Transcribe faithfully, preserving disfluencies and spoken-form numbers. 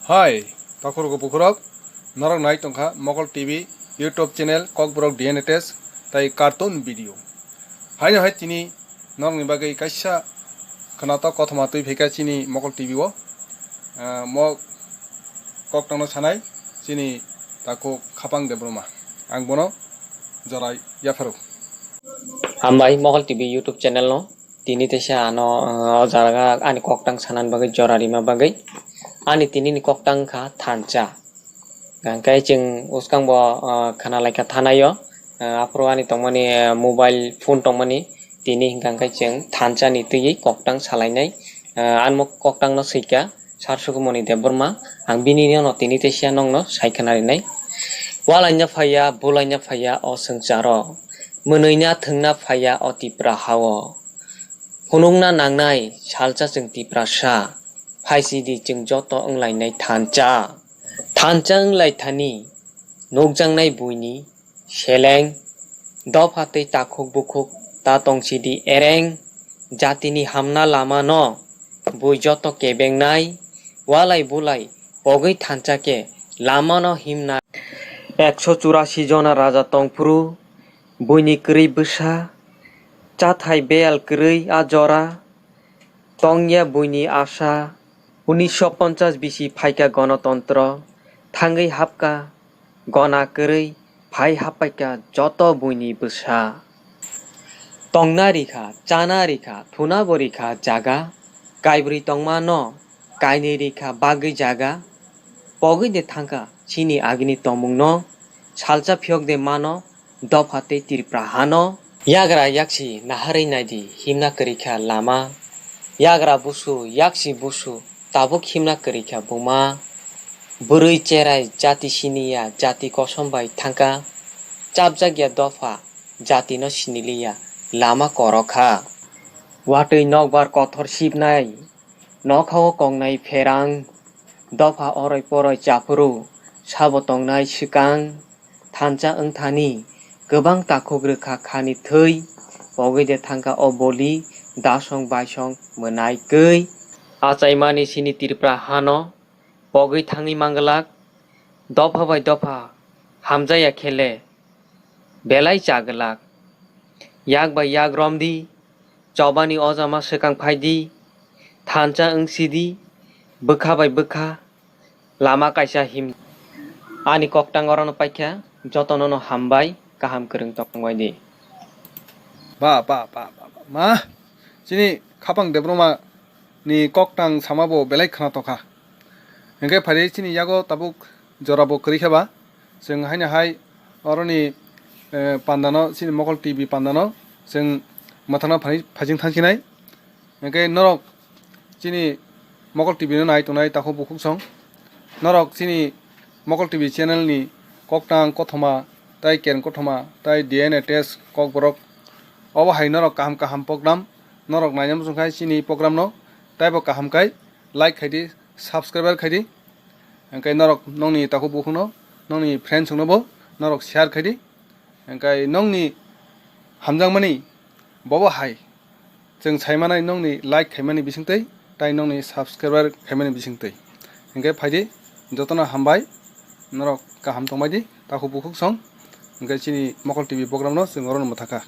Hai, takhurok bukhurok, norok nai tongkha Mokol T V YouTube channel Kokborok D N A test tai cartoon video. Haino hai tini norokni bagwi kaisa khwnatok kothoma twi phaikha chini Mokol T V o. Ah, mo koktangno sanai chini takhuk Khapang Debbarma. Ang bono jora yapharo. Hambai Mokol T V YouTube channel no. Tini teisa ano, uh, o jaga ani koktang sanani bagwi jora rima bagwi. Ani tinini koktang kha thansa. Hingkhe chwng uskango, uh, khana laikha thanaio. Uh, aphuru ani tongmani, uh, mobile phone tongmani tini hingkha khe chwng thansa ni twiwi koktang salainai. Uh, anmo koktang no swikha. Sar Sukumoni Debbarma, ang bini no tini teisa nokno sai khwna rinai. Walaina phaiya, bulaina phaiya o swngcharo. Mwnwina thwngna phaiya o Tipra hao. Phunukna nangnai salsa chwng Tiprasa. Phaisidi chwng joto wnglainai thansa. Thansa wnglaithani nukjaknai buini seleng, dopha tei takhuk bukhuk ta tongsidi ereng, jatini hamna lamano bui joto kebengnai, walai bulai pogwi thansa khe lamano himnai. Ekso churasi jona raja tongphuru, buini kwrwi bwsa, chathai beyal kwrwi a jora, tongya buini asa, unisho ponchas bisi phaikha gonotontro, thangwi hapkha gona kwrwi, phai happaikha joto buini bwsa. Tongna rikha, chana rikha, thunabo rikha jaga, kaibrwi tongmano, kainwi rikha bagwi jaga, pogwi de thangkha chini agini tongmungno, salsa phiyok de mano, dopha tei Tripura hano. Yagra yaksi naharwi naidi himna kwrwikha lama. Yagra busu yaksi busu tabuk himna kwrwikha buma. Bwrwi cherai jati siniya jati kosom bai thangkha. Chapjakya dopha jatino siniliya lama korokha. Watwi nokbar kothor sibnai. Nokhao kongnai pherang, dopha oroi poroi chaphuru, sabo tongnai swkang, thansa wngthani, kwbang takhuk rwkha khani thwi, pogwi de thangkha o boli, dasong baisong mwnai kwi. Achaimani sini Tripura hano, pogwi thangwi manglak, dopha bai dopha, hamjaya khele, belai cha glak. Yak bai yak romdi, chobani o jama swkang phaidi, thansa wngsidi, bwkha bai bwkha, lama kaisa him. Ani koktang orono paikha, jotono no hambai, kaham kwrwng tongbaidi. Ba, ba, ba, ba, ba, ma, chini Khapang Debbarma ni koktang sama bo belai khwna tokha. Hingke phaidi chini yago tabuk jora bo kwrwi khe ba, chwng haino hai oroni, eh, pandano, chini Mokol T V pandano chwng mwthangna phai-, phaijing thangsinai. Hingke norok chini Mokol T V no nai tongnai takhuk bukhuk song. Norok chini Mokol T V channel ni koktang kothoma tai kereng kothoma tai D N A test kokborok. Obo hai norok kaham kaham program norok naina muchung khai chini program no taibo kaham khai like khaidi, subscribe khaidi. Hingke norok nongni takhuk bukhukno, nongni friends rokno bo norok share khaidi. Hingke nongni hamjakmani bobo hai chwng saimanai nongni like khaimani bisingtwi, tai nongni subscribe khaimani bisingtwi. Hingke phaidi jotono hambai, norok kaham tongbaidi, takhuk bukhuk song. Hingke chini Mokol T V program no chwng orono mwthakha.